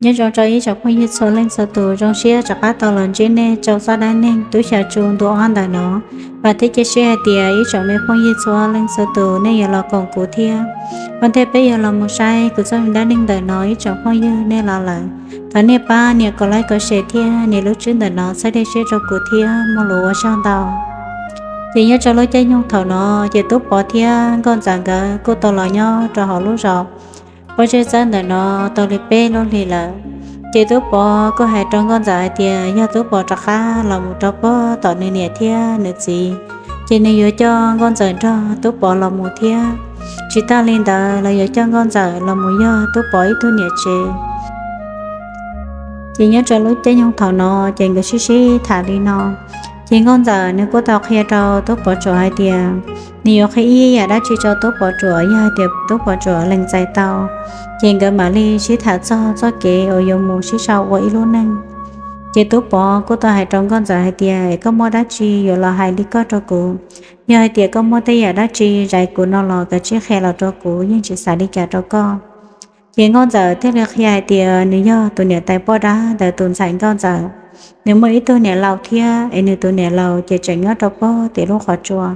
Nyob zoo rau ib tsoom phooj ywg txhua leej txhua tus, zoo siab rov qab tau los ntsib nej rau zaj dab neeg Tub Xya Tsu ntu ob ntawm no. Vam thiab cia siab hais tias ib tsoom me phooj ywg txhua leej txhua tus nej yuav los koom kuv thiab. Ua ntej peb yuav los mus saib kuv txoj me dab neeg ntawm no, ib tsoom phooj ywg nej los lawm, thov nej pab nias kom like kom share thiab nias lub tswb ntawm no txhawb dej siab rau kuv thiab muaj lus ua tsaug ntau. Ces nyob rau lub caij nyoog thaum no, ces Tub Pov thiab Nkauj Ntxawm nkawd kuj tau los nyob rau hauv lub zos pob zeb txawb ntawm no tau li peb lub hlis lawm. Ces Tub Pov kuj hais rau Nkauj Ntxawm hais tias yog Tub Pov rov qab los mus rau puag tom nws niam thiab nws txiv, ces nws yuav coj Nkauj Ntxawm nrog Tub Pov los mus thiab. Tsis tas li ntawd los yuav coj Nkauj Ntxawm los mus yog Tub Pov ib tug niam tsev. Ces nyob rau lub caij nyoog thaum no, ces nkawd sib sib tham li no, ces Nkauj Ntxawm nws kuj tau qhia rau Tub Pov Ruam hais tias nws yuav qhia ib yam dab tsi rau Tub Pov Ruam, yog hais tias Tub Pov Ruam lees txais tau, ces nkawd mam li sib tham txog txoj kev uas yuav mus sib sau ua ib lub neej. Ces Tub Pov kuj tau hais rau Nkauj Ntxawm hais tias, es koj muaj dab tsi yuav los hais li koj rau kuv? Yog hais tias koj muaj tej yam dab tsi zais kuv no los kav tsij qhia los rau kuv, yeej tsis xav li cas rau koj. Ces Nkauj Ntxawm thiaj li qhia hais tias nws yog tus niam tais poj dab ntawd tus ntxhais Nkauj Ntxawm. Nws muaj ib tug niam laus thiab, es nws tus niam laus ces tseem nyob rau puag tim lub qhov tsua.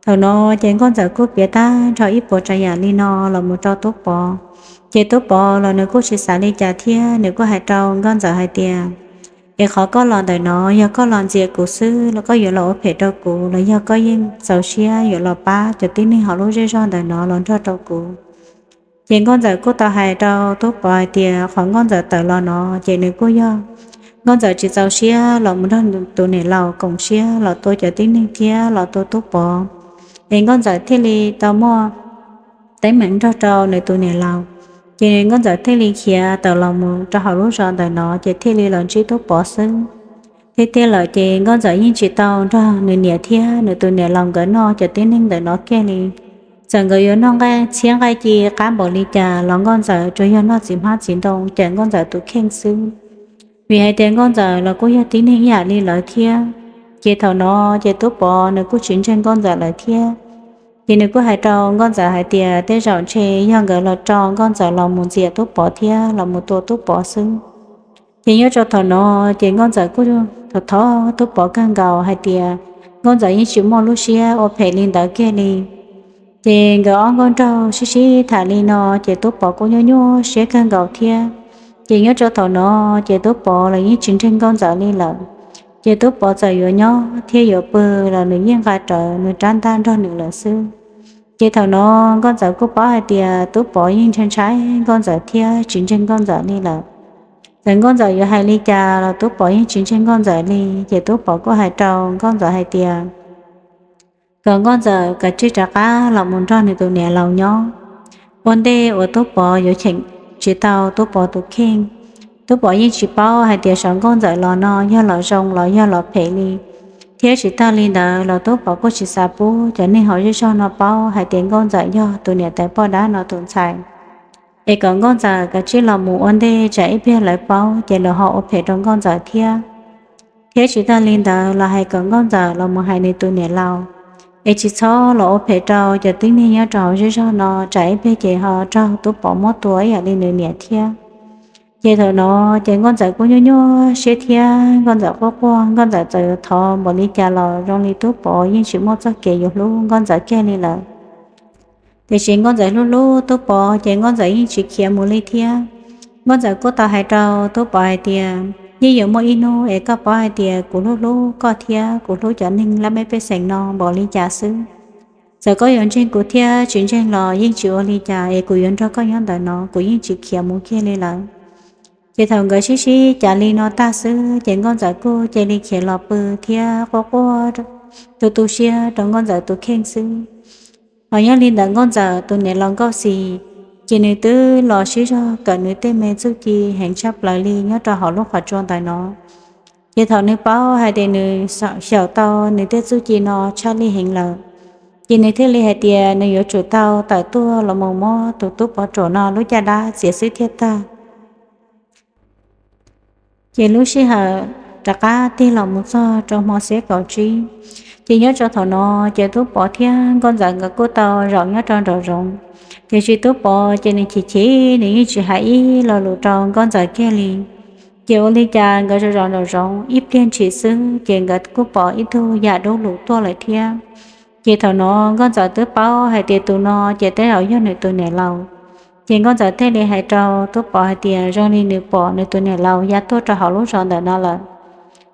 Thaum no ces Nkauj Ntxawm kuj piav tag nrho ib puas tsav yam li no los mus rau Tub Pov. Ces Tub Pov los nws kuj tsis xav li cas thiab, nws kuj hais rau Nkauj Ntxawm hais tias, es qhov koj los ntawm no, yog koj los ntxias kuv xwb los koj yuav los ua phem rau kuv, los yog koj yeej txaus siab yuav los pab cov tib neeg hauv lub zej zog ntawm no los nrog rau kuv? Ces Nkauj Ntxawm kuj tau hais rau Tub Pov hais tias qhov Nkauj Ntxawm tawm los no, ces nws kuj yog Nkauj Ntxawm tsis txaus siab los mus nrog tus niam laus koom siab los tua cov tib neeg thiab los tua Tub Pov. Es Nkauj Ntxawm thiaj li tau muaj teeb meem nrog rau nws tus niam laus, ces Nkauj Ntxawm thiaj li khiav tawm los mus rau hauv lub zos ntawm no, ces thiaj li los ntsib Tub Pov xwb. Thiab tiag lawm ces Nkauj Ntxawm yeej tsis tau nrog nws niam thiab nws tus niam laus nkawd noj cov tib neeg ntawm no kiag li. Txawm nkawd yuav noj nqaij txhiab nqaij ci qab npaum li cas los Nkauj Ntxawm tsuas yog noj txiv hmab txiv ntoo cawm Nkauj Ntxawm tus kheej xwb. Vim hais tias Nkauj Ntxawm los kuj yog tib neeg ib yam li lawv thiab. Ces thaum no ces Tub Pov nws kuj tsis ntseeg Nkauj Ntxawm lawm thiab. Ces nws kuj hais rau Nkauj Ntxawm hais tias tej zaum ntshe yog nkawd los rau Nkauj Ntxawm los mus ntxias Tub Pov thiab los mus tua Tub Pov xwb. Ces nyob rau thaum no, ces Nkauj Ntxawm kuj thov thov Tub Pov kawg nkaus hais tias Nkauj Ntxawm yeej tsis muaj lub siab ua phem li ntawd kiag li. Ces nkawd ob nkauj nraug sib sib tham li no, ces Tub Pov kuj nyuaj nyuaj siab kawg nkaus thiab. Ces nyob rau thaum no, ces Tub Pov los yeej tsis ntseeg Nkauj Ntxawm li lawm. Ces Tub Pov txawm yuav nyob thiab yuav pw los nws yeej nqa rawv nws rab ntaj nrog nws lawm xwb. Ces thaum no Nkauj Ntxawm kuj paub hais tias Tub Pov yeej ntshai ntshai Nkauj Ntxawm thiab tsis ntseeg Nkauj Ntxawm li lawm. Txawm Nkauj Ntxawm yuav hais li cas los Tub Pov yeej tsis ntseeg Nkauj Ntxawm li. Ces Tub Pov kuj hais rau Nkauj Ntxawm hais tias kom Nkauj Ntxawm kav tsij rov qab los mus nrog nws tus niam laus nyob, ua ntej uas Tub Pov yuav cheem tsis tau Tub Pov tus kheej. Tub Pov yeej tsis paub hais tias saum Nkauj Ntxawm los no yog los zoo los yog los phem li. Thiab tsis tas li ntawd los Tub Pov kuj tsis xav pub cov neeg hauv zej zog no paub hais tias Nkauj Ntxawm yog tus niam tais poj dab no tus ntxhais. Es kom Nkauj Ntxawm kav tsij los mus ua ntej tsam ib pliag lawv paub ces lawv ho ua phem rau Nkauj Ntxawm thiab. Thiab tsis tas li ntawd los hais kom Nkauj Ntxawm los mus hais nws tus niam laus, es tsis txhob los ua phem rau cov tib neeg nyob rau hauv zej zog no tsam ib pliag ces ho raug Tub Pov muab tua ib yam li nws niam thiab. Ces thaum no ces Nkauj Ntxawm kuj nyuaj nyuaj siab thiab Nkauj Ntxawm quaj quaj, Nkauj Ntxawm txawm yuav thov npaum li cas los zoo li Tub Pov yeej tsis muaj txoj kev yuav hlub Nkauj Ntxawm kiag li lawm. Tiam sis Nkauj Ntxawm hlub hlub Tub Pov ces Nkauj Ntxawm yeej tsis khiav mus li thiab. Nkauj Ntxawm kuj tau hais rau Tub Pov hais tias yeej yuav muaj ib hnub es koj paub hais tias kuv hlub hlub koj thiab kuv hlub cov neeg laj mej pej xeem no npaum li cas xwb. Txawm koj yuav ntseeg kuv thiab tsis ntseeg los yeej tsis ua li cas, es kuv yuav nrog koj nyob ntawm no, kuv yeej tsis khiav mus kiag li lawm. Ces thaum nkawd sib sib cav li no tag xwb ces Nkauj Ntxawm kuj cia li khiav los pw thiab quaj quaj tu tu siab rau Nkauj Ntxawm tus kheej xwb. Ho nyob li ntawm Nkauj Ntxawm tus niam laus Nkauj Xis, ces nws twb los sib zog kawm nws tej me txuj ci heev tshaj plaws li nyob rau hauv lub qhov tsua ntawm no. Ces thaum nws paub hais tias nws xyaum tau nws tej txuj ci no tshaj lij heev lawm, ces nws thiaj li hais tias nws yuav tsum tau tawm tuaj los mus muab tus Tub Pov Ruam no lub caj dab txiav xwb thiaj tag. Ces lub sij hawm rov qab tig los mus txog rau hmo xiab kaum tsib, ces nyob rau thaum no ces Tub Pov thiab Nkauj Ntxawm nkawd kuj tau zaum nyob rau nraum zoov. Tiam sis Tub Pov ces nws chim chim, nws yeej tsis hais ib lo lus rau Nkauj Ntxawm kiag li. Ces ua li cas nkawd zov zov nraum zoov ib pliag ntshis xwb ces nkawd kuj pom ib tug yam dub lug tuaj lawm thiab. Ces thaum no Nkauj Ntxawm twb paub hais tias tus no ces tej zaum yog nws tus niam laus. Ces Nkauj Ntxawm thiaj li hais rau Tub Pov hais tias zoo li nws pom nws tus niam laus ya tuaj rau hauv lub zos ntawm no lawm.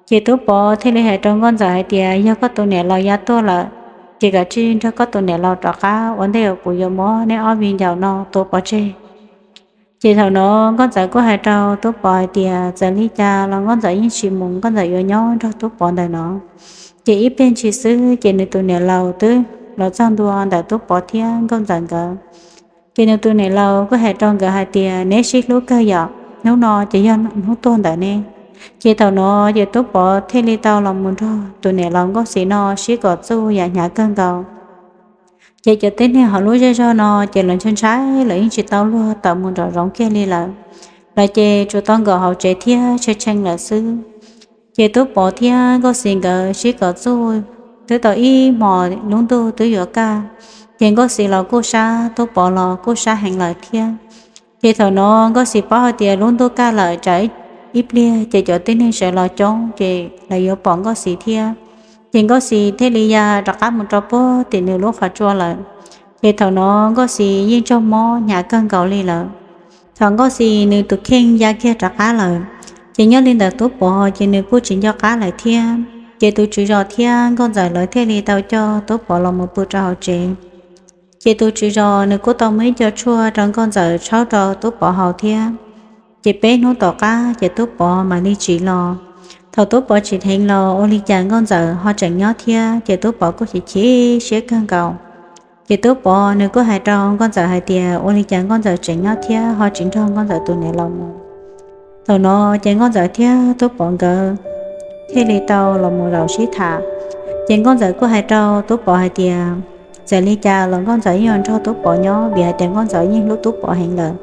Ces Tub Pov thiaj li hais rau Nkauj Ntxawm hais tias yog koj tus niam laus ya tuaj lawm, ces kav tsij nrog koj tus niam laus rov qab ua ntej uas kuv yuav muab neb ob viv ncaus no tua pov tseg. Ces thaum no Nkauj Ntxawm kuj hais rau Tub Pov hais tias txawm li cas los Nkauj Ntxawm yeej tsis mus, Nkauj Ntxawm yuav nyob nrog Tub Pov ntawm no. Ces ib pliag ntshis xwb ces nws tus niam laus twb los txog ntua ntawm Tub Pov thiab Nkauj Ntxawm nkawd. Ces nws tus niam laus kuj hais rau nkawd hais tias neb sib hlub kawg yom, hnub no ces yog hnub tuag ntawm neb. Ces thaum no ces Tub Pov thiaj li tau los mus nrog tus niam laus Nkauj Xis no sib kom txuj yam hnyav kawg nkaus. Ces cov tib neeg hauv lub zej zog no ces lawv ntshai ntshai, lawv yeej tsis tau luag tawm mus nraum zoov kiag li lawm. Lawv ces tsuas tau nkaum hauv tsev thiab tshee tshee lawm xwb. Ces Tub Pov thiab Nkauj Xis nkawd sib kom txuj twb tau ib hmos lub ntuj twb yuav kaj. Ces Nkauj Xis los kuj sab, Tub Pov los kuj sab heev lawm thiab. Ces thaum no Nkauj Xis paub hais tias lub ntuj kaj lawm, tsam ib pliag ces cov tib neeg sawv los coob ces lawv yuav pom Nkauj Xis thiab. Ces Nkauj Xis thiaj li ya rov qab mus rau puag tim nws lub qhov tsua lawm. Ces thaum no Nkauj Xis yeej raug mob hnyav kawg nkaus li lawm. Thaum Nkauj Xis nws tus kheej ya kiag rov qab lawm, ces nyob li ntawm Tub Pov ces nws kuj tsis nco qab lawm thiab. Ces tus tswv zos thiab Nkauj Ntxawm lawv thiaj li tau coj Tub Pov los mus pw rau hauv tsev. Ces tus tswv zos nws kuj tau muab ib co tshuaj rau Nkauj Ntxawm tshaub rau Tub Pov haus thiab. Ces peb hnub tom qab ces Tub Pov mam li tsim los. Thaum Tub Pov tsim dheev los ua li cas Nkauj Ntxawm ho tseem nyob thiab, ces Tub Pov kuj chim chim siab kawg nkaus. Ces Tub Pov nws kuj hais rau Nkauj Ntxawm hais tias ua li cas Nkauj Ntxawm tseem nyob thiab ho tsis nrog Nkauj Ntxawm tus niam laus mus. Thaum no ces Nkauj Ntxawm thiab Tub Pov nkawd thiaj li tau los mus zaum sib tham. Ces Nkauj Ntxawm kuj hais rau Tub Pov hais tias txawm li cas los Nkauj Ntxawm yeej yuav nrog Tub Pov nyob, vim hais tias Nkauj Ntxawm yeej hlub Tub Pov heev lawm.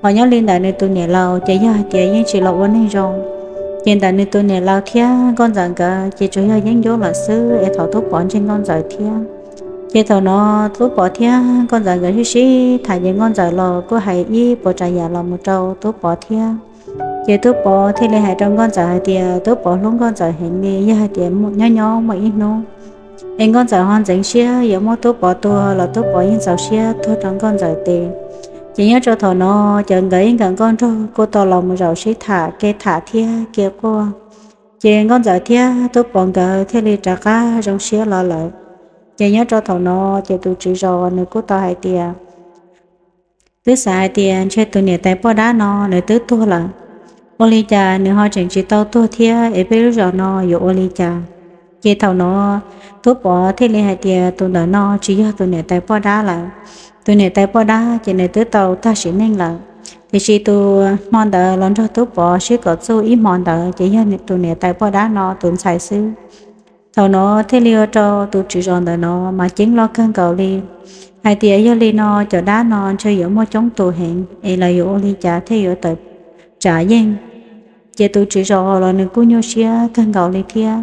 Ho nyob li ntawm nws tus niam laus ces yog hais tias yeej tsis los ua neeg zoo. Ces ntawm nws tus niam laus thiab Nkauj Ntxawm nkawd ces tsuas yog yeeb ncuab lawm xwb es thaum Tub Pov ntseeg Nkauj Ntxawm thiab. Ces thaum no Tub Pov thiab Nkauj Ntxawm nkawd sib sib tham ces Nkauj Ntxawm los kuj hais ib puas tsav yam los mus rau Tub Pov thiab. Ces Tub Pov thiaj li hais rau Nkauj Ntxawm hais tias Tub Pov hlub Nkauj Ntxawm heev li, yog hais tias nyob nyob muaj ib hnub es Nkauj Ntxawm ho ntxeev siab yuav muab Tub Pov tua los Tub Pov yeej txaus siab tuag rau Nkauj Ntxawm tes. Ces nyob rau thaum no ces nkawd ib nkawm nkauj nraug kuj tau los mus zaum sib tham kev tham thiab kev quaj. Ces Nkauj Ntxawm thiab Tub Pov nkawd thiaj li rov qab zoo siab los lawm. Ces nyob rau thaum no ces tus tswv zos nws kuj tau hais tias twb xav hais tias ntshe tus niam tais poj dab no nws twb tuag lawm, ua li cas nws ho tseem tsis tau tuag thiab es peb lub zos no yuav ua li cas. Ces thaum no Tub Pov thiaj li hais tias tus ntawm no tsis yog tus niam tais poj dab lawm. Tus niam tais poj dab ces nws twb tau tag sim neej lawm, tiam sis tus hmo ntawd los nrog Tub Pov sib kom txuj ib hmo ntawd ces yog tus niam tais poj dab no tus ntxhais xwb. Thaum no thiaj li ua rau tus tswv zos ntawm no mas ceeb loj kawg nkaus li, hais tias yog li no cov dab no ntshe yuav muaj coob tus heev es lawv yuav ua li cas thiaj yuav tawm tsam yeej. Ces tus tswv zos los nws kuj nyuaj siab kawg nkaus li thiab.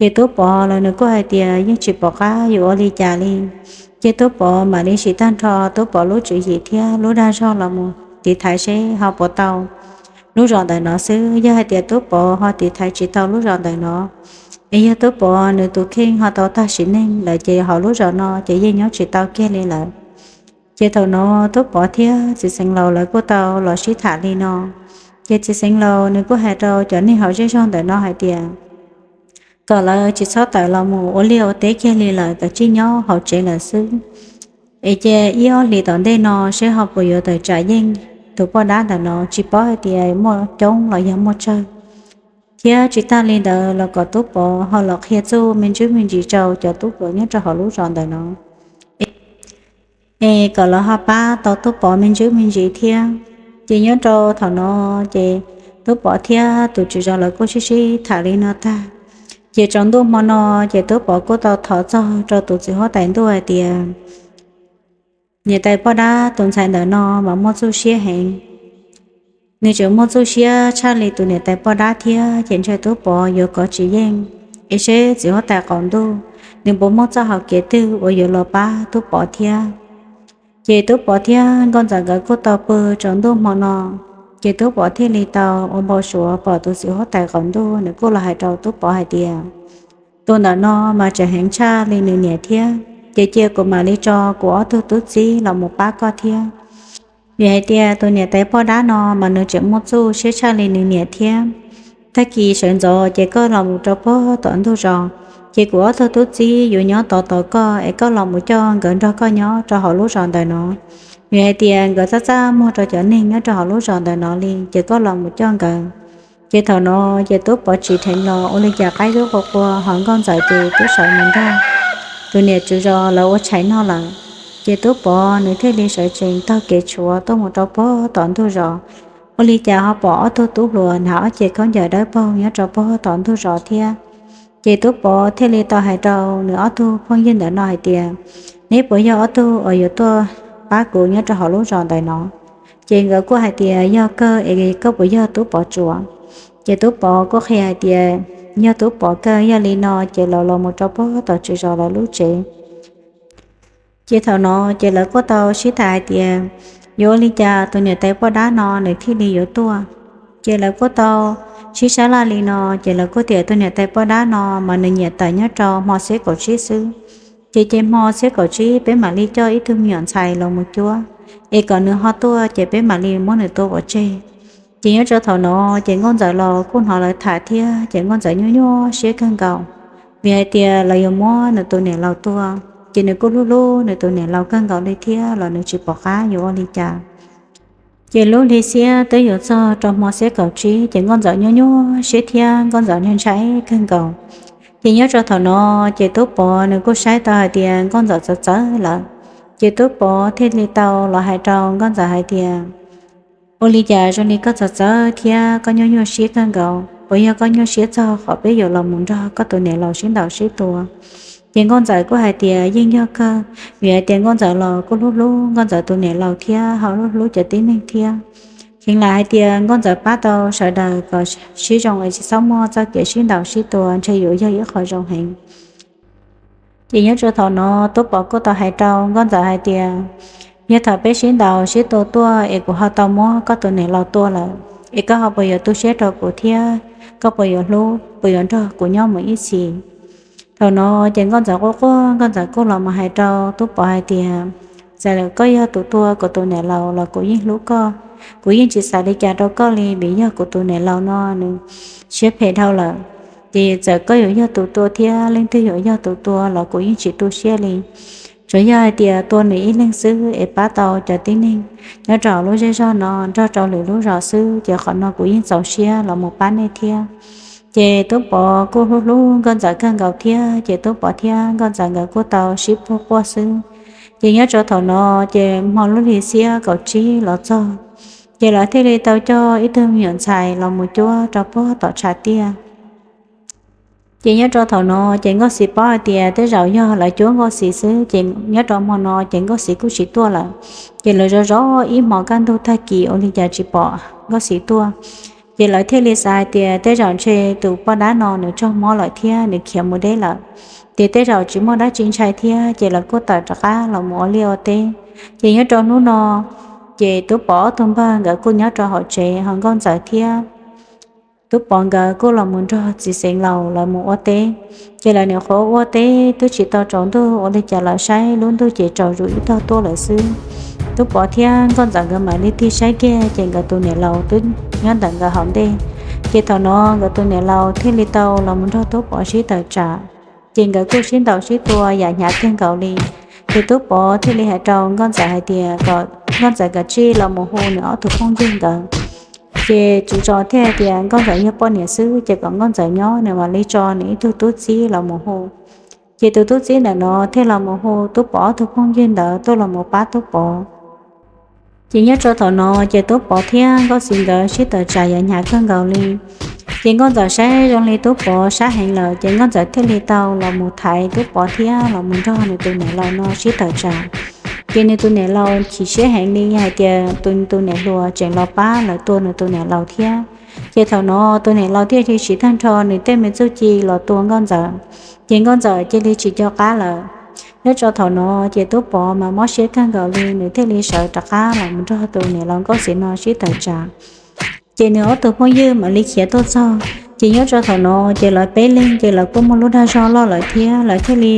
Ces Tub Pov los nws kuj hais tias yeej tsis pom qab yuav ua li cas li. Ces Tub Pov mam li sim tag nrho Tub Pov lub tswv yim thiab lub dag zog los mus tiv thaiv seb ho puas tau lub zos ntawm no xwb. Yog hais tias Tub Pov ho tiv thaiv tsis tau lub zos ntawm no, es yog Tub Pov nws tus kheej ho tau tag sim neej lawm ces hauv lub zos no ces yeej nyob tsis tau kiag li lawm. Ces thaum no Tub Pov thiab txiv xeev laus lawv kuj tau los sib tham li no. Ces txiv xeev laus nws kuj hais rau cov neeg hauv zej zog ntawm no hais tias kom lawv tsis txhob tawm los mus ua liaj ua teb kiag li lawm, kom tsij nyob hauv tsev lawm xwb. Es cia ib ob hlis tom ntej no seb ho puas yuav tawm tsam yeej tus poj dab ntawm no, tsis paub hais tias muaj coob los yog muaj tsawg. Thiab tsis tag li ntawd los kom Tub Pov ho los qhia txuj me ntsuj me ntsis rau cov tub hluas nyob rau hauv lub zos ntawm no, es kom lawv ho pab tau Tub Pov me ntsuj me ntsis thiab. Ces nyob rau thaum no ces Tub Pov thiab tus tswv zos lawv kuj sib sib tham li no tag. Ces tsaus ntuj hmo no ces Tub Pov kuj tau thov txog rau tus txiv huab tais ntuj hais tias niam tais poj dab tus ntxhais ntawm no mas muaj txuj siab heev. Nws tseem muaj txuj siab tshaj li tus niam tais poj dab thiab, ces ntshe Tub Pov yuav kov tsis yeej. Es seb txiv huab tais qaum ntuj nws puas muaj txoj hau kev twg uas yuav los pab Tub Pov thiab. Ces Tub Pov thiab Nkauj Ntxawm nkawd kuj tau pw tsaus ntuj hmo no. Ces Tub Pov thiaj li tau ua npau suav pom tus txiv huab tais qaum ntuj, nws kuj los hais rau Tub Pov hais tias, tus ntawm no mas tseem heev tshaj li nws niam thiab, ces cia kuv mam li tso kuv ob tug tub txib los mus pab koj thiab. Vim hais tias tus niam tais poj dab no mas nws tseem muaj txuj siab tshaj li nws niam thiab. Tag kis sawv ntxov ces koj los mus rau puag tom ntug zos, ces kuv ob tug tub txib yuav nyob tos tos koj es koj los mus coj nkawd nrog koj nyob rau hauv lub zos ntawm no. Vim hais tias nkawd txaj txaj muag rau cov neeg nyob rau hauv lub zos ntawm no li, ces koj los mus coj nkawd. Ces thaum no ces Tub Pov tsim dheev los ua li cas qaib dub qua qua, ho Nkauj Ntxawm ces twb sawv mus nrog tus niam tswv zos lawv ua tshais noj lawm. Ces Tub Pov nws thiaj li sawv tsees taug kev tshuav tuaj mus rau puag tom ntug zos. Ua li cas ho pom ob tug tub hluas hnav ob ce khaub ncaws dawb paug nyob rau puag tom ntug zos thiab. Ces Tub Pov thiaj li tau hais rau nws ob tug phooj ywg ntawm no hais tias, neb puas yog ob tug uas yuav tuaj pab kuv nyob rau hauv lub zos ntawm no? Ces nkawd kuj hais tias, yog kawg es koj puas yog Tub Pov tsuas? Ces Tub Pov kuj qhia hais tias, yog Tub Pov kawg, yog li no ces los los mus rau puag tom tswv zos lawv lub tsev. Ces thaum no ces lawv kuj tau sib tham hais tias, yuav ua li cas tus niam tais poj dab no nws thiaj li yuav tuaj. Ces lawv kuj tau sib sab laj li no, ces lawv kuj tias, tus niam tais poj dab no mas nws nyiam tawm nyob rau hmo xiab kaum tsib xwb. Ces ces hmo xiab kaum tsib peb mam li coj ib tug me nyuam ntxhais los mus cuab, es kom nws ho tuaj ces peb mam li muab nws tua pov tseg. Ces nyob rau thaum no ces Nkauj Ntxawm los kuj hnov lawv tham thiab, ces Nkauj Ntxawm nyuaj nyuaj siab kawg nkaus, vim hais tias lawv yuav muab nws tus niam laus tua. Ces nws kuj hlub hlub nws tus niam laus kawg nkaus li thiab los nws tsis pom qab yuav ua li cas. Ces lub hli xiab twb yuav txog rau hmo xiab kaum tsib, ces Nkauj Ntxawm nyuaj nyuaj siab thiab Nkauj Ntxawm ntshai ntshai kawg nkaus. Ces nyob rau thaum no ces Tub Pov nws kuj saib tau hais tias Nkauj Ntxawm txawv txawv lawm. Ces Tub Pov thiaj li tau los hais rau Nkauj Ntxawm hais tias, ua li cas zoo li koj txawv txawv thiab koj nyuaj nyuaj siab kawg nkaus? Puas yog koj nyuaj siab txog qhov peb yuav los mus nrog koj tus niam laus sib ntaus sib tua? Ces Nkauj Ntxawm kuj hais tias yeej yog kawg, vim hais tias Nkauj Ntxawm los kuj hlub hlub Nkauj Ntxawm tus niam laus thiab ho hlub hlub cov tib neeg thiab. Kheev lam hais tias Nkauj Ntxawm pab tau sawv daws kom sib zoo es tsis txhob muaj txoj kev sib ntaus sib tua, ntshe yuav yog ib qho zoo heev. Ces nyob rau thaum no Tub Pov kuj tau hais rau Nkauj Ntxawm hais tias, yog thaum peb sib ntaus sib tua tuaj es kuv ho tau muab koj tus niam laus tua lawm, es koj ho puas yuav tu siab rau kuv thiab koj puas yuav hlub, puas yuav nrog kuv nyob mus ib txhis? Thaum no ces Nkauj Ntxawm quaj quaj, Nkauj Ntxawm kuj los mus hais rau Tub Pov hais tias, txawm koj yog tus tua kuv tus niam laus los kuv yeej hlub koj, kuv yeej tsis xav li cas rau koj li, vim yog kuv tus niam laus no nws siab phem dhau lawm. Ces txawm koj yuav yog tus tua thiab leej twg yuav yog tus tua los kuv yeej tsis tu siab li. Tsuas yog hais tias tua nws ib leeg xwb es pab tau cov tib neeg nyob rau lub zej zog no nrog rau lwm lub zos xwb, ces qhov no kuv yeej txaus siab los mus pab nej thiab. Ces Tub Pov kuj hlub hlub Nkauj Ntxawm kawg nkaus thiab, ces Tub Pov thiab Nkauj Ntxawm nkawd kuj tau sib puag quaj xwb. Ces nyob rau thaum no ces hmo lub hli xiab kaum tsib los txog, ces lawv thiaj li tau coj ib tug me nyuam ntxhais los mus cuab rau puag tom tshav tiaj. Ces nyob rau thaum no ces Nkauj Xis paub hais tias tej zaum yog lawv cuab Nkauj Xis xwb, ces nyob rau hmo no ces Nkauj Xis kuj tsis tuaj lawm. Ces lawv zov zov ib hmos kaj ntug tag kis ua li cas tsis pom Nkauj Xis tuaj. Ces lawv thiaj li xav hais tias tej zaum ntshe tus poj dab no nws raug mob lawm thiab nws khiav mus deb lawm. Ces tej zaum tsis muaj dab tsi ntshai thiab, ces lawv kuj tawm rov qab los mus ua liaj ua teb. Ces nyob rau hnub no, ces Tub Pov ob tug npawg nkawd kuj nyob rau hauv tsev, ho Nkauj Ntxawm thiab Tub Pov nkawd kuj los mus nrog txiv xeev laus lawv mus ua teb. Ces lawv nyuam qhuav ua teb twb tsis tau tsaus ntuj ua li cas lawv saib lub ntuj ces tsaus zus ib tog tuaj lawm xwb. Tub Pov thiab Nkauj Ntxawm nkawd mam li tig saib kiag ces nkawd tus niam laus twb nyob ntawm nkawd hauv ntej. Ces thaum no nkawd tus niam laus thiaj li tau los mus nrog Tub Pov sib tawm tsam. Ces nkawd kuj sib ntaus sib tua yam hnyav kawg nkaus li. Ces Tub Pov thiaj li hais rau Nkauj Ntxawm hais tias kom Nkauj Ntxawm kav tsij los mus hu nws ob tug phooj ywg nkawd. Ces tswv zos thiaj hais tias Nkauj Ntxawm yog poj niam xwb, ces kom Nkauj Ntxawm nyob nws mam li tso nws ib tug tub txib los mus hu. Ces tus tub txib ntawm no thiaj los mus hu Tub Pov ob tug phooj ywg ntawd tuaj los mus pab Tub Pov. Ces nyob rau thaum no ces Tub Pov thiab Nkauj Xis nkawd sib tawm tsam yam hnyav kawg nkaus li. Ces Nkauj Ntxawm saib zoo li Tub Pov sab heev lawm, ces Nkauj Ntxawm thiaj li tau los mus thaiv Tub Pov thiab los mus nrog nws tus niam laus no sib tawm tsam. Ces nws tus niam laus chim siab heev li hais tias tus tus niam hluas tseem los pab lawv tua nws tus niam laus thiab. Ces thaum no tus niam laus thiaj li siv tag nrho nws tej me txuj ci los tua Nkauj Ntxawm. Ces Nkauj Ntxawm cia li tsis nco qab lawm. Nyob rau thaum no ces Tub Pov mas mob siab kawg nkaus li, nws thiaj li sawv rov qab los mus nrog tus niam laus Nkauj Xis no sib tawm tsam. Ces nws ob tug phooj ywg mam li khiav tuaj txog, ces nyob rau thaum no ces lawv peb leeg ces lawv kuj muaj lub dag zog loj lawm thiab, lawv thiaj li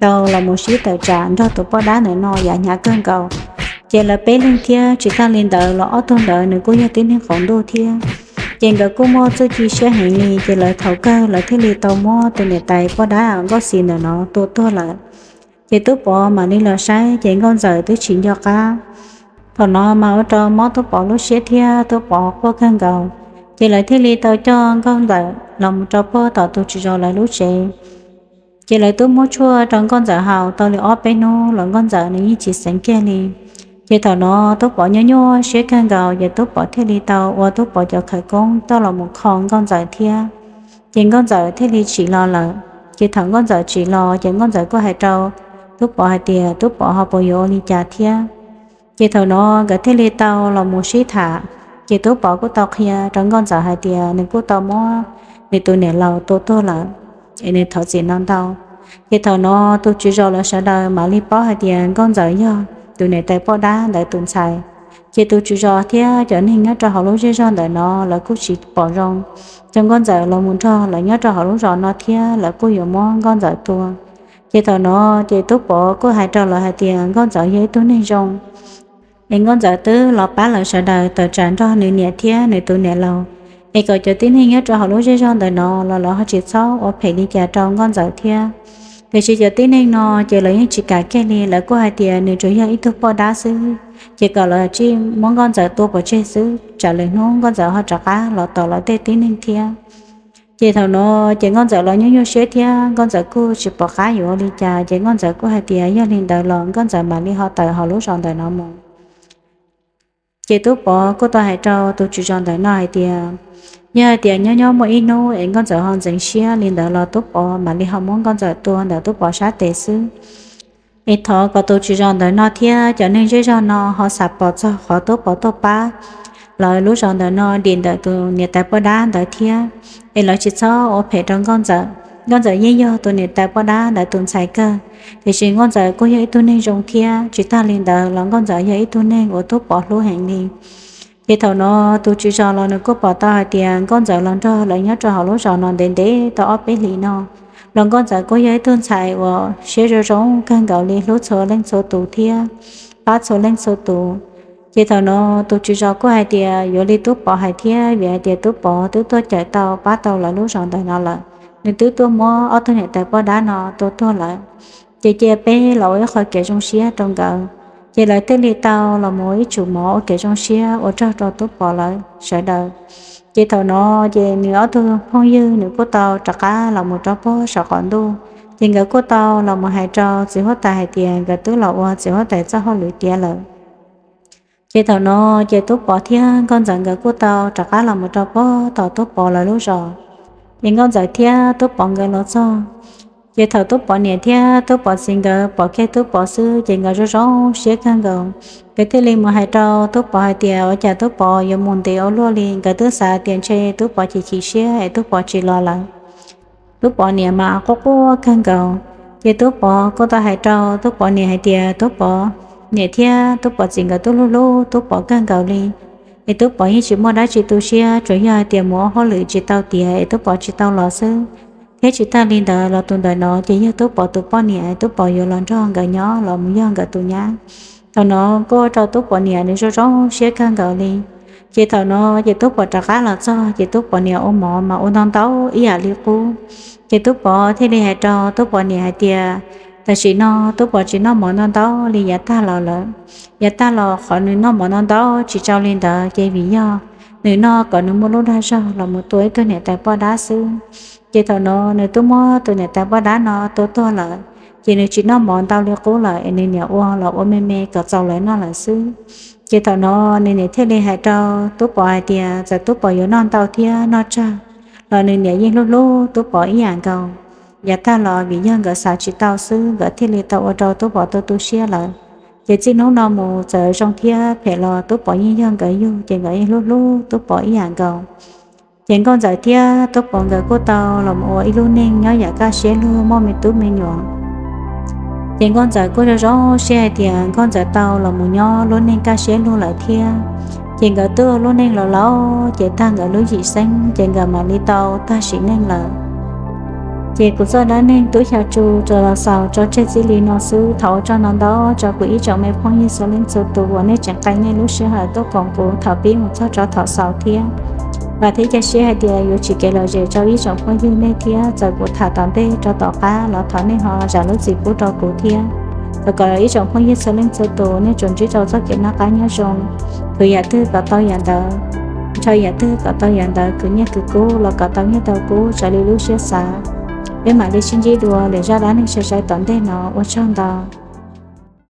tau los mus sib tawm tsam nrog tus poj dab ntawm no yav hnyav kawg nkaus. Ces lawv peb leeg thiab tsis tag li ntawd los ob tug ntawd nws kuj yog tib neeg qaum ntuj thiab. Ces nkawd kuj muaj txuj ci siab heev li, ces lawv thaum kawg lawv thiaj li tau muab tus niam tais poj dab Nkauj Xis ntawm no tua tuag lawm. Ces Tub Pov mam li los saib ces Nkauj Ntxawm twb tsis nco qab. Thaum no mas ua rau mob Tub Pov lub siab thiab Tub Pov quaj kawg nkaus. Ces lawv thiaj li tau coj Nkauj Ntxawm los mus rau puag tom tus tswv zos lawv lub tsev. Ces lawv twb muab tshuaj rau Nkauj Ntxawm haus tau li ob peb hnub los Nkauj Ntxawm nws yeej tsis xeev kiag li. Ces thaum no Tub Pov nyuaj nyuaj siab kawg nkaus, ces Tub Pov thiaj li tau ua Tub Pov cov khawv koob coj los mus kho Nkauj Ntxawm thiab. Ces Nkauj Ntxawm thiaj li tsim los lawm. Ces thaum Nkauj Ntxawm tsim los ces Nkauj Ntxawm kuj hais rau Tub Pov hais tias Tub Pov ho puas yuav ua li cas thiab. Ces thaum no nkawd thiaj li tau los mus sib tham. Ces Tub Pov kuj tau qhia rau Nkauj Ntxawm hais tias nws kuj tau muab nws tus niam laus tua tuag lawm, es nws thov txim ntau ntau. Ces thaum no tus tswv zos lawv sawv daws mam li paub hais tias Nkauj Ntxawm yog tus niam tais poj dab ntawd tus ntxhais. Ces tus tswv zos thiab cov neeg nyob rau hauv lub zej zog ntawm no lawv kuj tsis pom zoo rau Nkauj Ntxawm los mus nrog lawv nyob rau hauv lub zos no thiab, lawv kuj yuav muab Nkauj Ntxawm tua. Ces thaum no ces Tub Pov kuj hais rau lawv hais tias Nkauj Ntxawm yog ib tug neeg zoo, es Nkauj Ntxawm twb los pab lawv sawv daws tawm tsam nrog nws niam thiab nws tus niam laus, es kom cov tib neeg nyob rau hauv lub zej zog ntawm no los lawv ho tsis txhob ua phem li cas rau Nkauj Ntxawm thiab. Tiam sis cov tib neeg no ces lawv yeej tsis kam kiag li, lawv kuj hais tias nws tsuas yog ib tug poj dab xwb, ces kom lawv tsij muab Nkauj Ntxawm tua pov tseg xwb, tsam lwm hnub Nkauj Ntxawm ho rov qab los tom lawv tej tib neeg thiab. Ces thaum no ces Nkauj Ntxawm los nyuaj nyuaj siab thiab Nkauj Ntxawm kuj tsis pom qab yuav ua li cas, ces Nkauj Ntxawm kuj hais tias yog li ntawd los Nkauj Ntxawm mam li ho tawm hauv lub zos ntawm no mus. Ces Tub Pov kuj tau hais rau tus tswv zos ntawm no hais tias, yog hais tias nyob nyob muaj ib hnub es Nkauj Ntxawm ho ntxeev siab li ntawd los Tub Pov mam li ho muab Nkauj Ntxawm tua ntawm Tub Pov sab tes xwb. Es thov kom tus tswv zos ntawm no thiab cov neeg zej zog no ho xam pom txog qhov Tub Pov tuaj pab lawv lub zos ntawm no dim ntawm tus niam tais poj dab ntawd thiab, es lawv tsis txhob ua phem rau Nkauj Ntxawm. Nkauj Ntxawm yeej yog tus niam tais poj dab ntawd tus ntxhais kawg, tiam sis Nkauj Ntxawm kuj yog ib tug neeg zoo thiab. Tsis tag li ntawd los Nkauj Ntxawm yog ib tug neeg uas Tub Pov hlub heev li. Ces thaum no tus tswv zos los nws kuj pom tau hais tias Nkauj Ntxawm los nrog lawv nyob rau hauv lub zos no ntev ntev tau ob peb hlis no, los Nkauj Ntxawm kuj yog ib tug ntxhais uas siab zoo zoo kawg nkaus li, hlub txhua leej txhua tus thiab pab txhua leej txhua tus. Ces thaum no tus tswv zos kuj hais tias yuav li Tub Pov hais thiab, vim hais tias Tub Pov twb tuaj cawm tau pab tau lawv lub zos ntawm no lawm, nws twb tuaj muab ob tug niam tais poj dab no tua tuag lawm. Ces cia peb los ua ib qho kev zoo siab rau nkawd. Ces lawv thiaj li tau los mus ua ib tsum mov ua kev zoo siab ua tsaug rau Tub Pov lawv sawv daws. Ces thaum no ces nws ob tug phooj ywg nws kuj tau rov qab los mus rau puag saum qaum ntuj. Ces nkawd kuj tau los mus hais rau txiv huab tais hais tias nkawd twb los ua txiv huab tais txoj hauj lwm tiav lawm. Ces thaum no ces Tub Pov thiab Nkauj Ntxawm nkawd kuj tau rov qab los mus rau puag tom Tub Pov lawv lub zos. Ces Nkauj Ntxawm thiab Tub Pov nkawd los txog, ces thaum Tub Pov niam thiab Tub Pov txiv nkawd pom kiag Tub Pov xwb ces nkawd zoo zoo siab kawg nkaus. Nkawd thiaj li mus hais rau Tub Pov hais tias ua cas Tub Pov yuav mus ntev ua luaj li. Nkawd twb xav tias ntshe Tub Pov chim chim siab es Tub Pov tsis los lawm. Tub Pov niam mas quaj quaj kawg nkaus. Ces Tub Pov kuj tau hais rau Tub Pov niam hais tias Tub Pov niam thiab Tub Pov txiv nkawd twb hlub hlub Tub Pov kawg nkaus li, es Tub Pov yeej tsis muaj dab tsi tu siab, tsuas yog hais tias mus ua hauj lwm tsis tau tiav es Tub Pov tsis tau los xwb. Thiab tsis tag li ntawd los tus ntawm no ces yog Tub Pov tus poj niam, Tub Pov yuav los nrog nkawd nyob los mus yog nkawd tus nyab. Thaum no kuj ua rau Tub Pov niam nws zoo zoo siab kawg nkaus li. Ces thaum no ces Tub Pov rov qab los txog ces Tub Pov niam ua mov mas ua ntau ntau ib yam li qub. Ces Tub Pov thiaj li hais rau Tub Pov niam hais tias tam sim no Tub Pov tsis noj mov ntau ntau li yav tag los lawm. Yav tag los qhov nws noj mov ntau ntau tsis tsau li ntawd ces vim yog nws noj kom nws muaj lub dag zog los mus tua ib tug niam tais poj dab xwb. Ces thaum no nws twb muab tus niam tais poj dab no tua tuag lawm, ces nws tsis noj mov ntau li qub lawm es nws niam ua los ua me me kom txaus lawv noj lawm xwb. Ces thaum no nws niam thiaj li hais rau Tub Pov hais tias txawm Tub Pov yuav noj ntau thiab noj tsawg los nws niam yeej hlub hlub Tub Pov ib yam nkaus. Yav tag los vim yog nkawd xav tsis tau xwb nkawd thiaj li tau ua rau Tub Pov tu tu siab lawm. Ces txij hnub no mus txawm zoo thiab phem los Tub Pov yeej yog nkawd yug ces nkawd yeej hlub hlub Tub Pov ib yam nkaus. Ces Nkauj Ntxawm thiab Tub Pov nkawd kuj tau los ua ib lub neej nyob yam kaj siab lug muaj me tub me nyuam. Ces nkauj ntxawm kuj zoo zoo siab hais tias nkauj ntxawm tau los mus nyob lub neej kaj siab lug lawm thiab. Ces nkawd tuaj lub neej los laus ces tag nkawd lub yim xeeb ces nkawd mam li tau tag sim neej lawm. Ces kuv txoj dab neeg tub xya tsu tsuas los xaus tso tseg txij li no xwb. Thov ua tsaug ntau ntau rau kuv ib tsoom me phooj ywg txhua leej txhua tus uas nej tseem qee nej lub sij hawm tuaj koom kuv thaum pib mus txog rau thaum xaus thiab. Vam thiab cia siab hais tias yuav tsim kev lom zem rau ib tsoom phooj ywg nej thiab. Txawm kuv tham tom ntej rau tom qab los thov nej ho zam lub txim pub rau kuv thiab. Thov kom ib tsoom phooj ywg txhua leej txhua tus nej tsuas ntsib rau txoj kev noj qab nyob zoo, khwv yam twg kom tau yam ntawd, nrhiav yam twg kom tau yam ntawd, khwv nyiaj khwv kub los kom tau nyiaj tau kub raws li lub siab xav. Peb mam li sib ntsib dua lwm zaj dab neeg sai sai tom ntej no, ua tsaug ntau.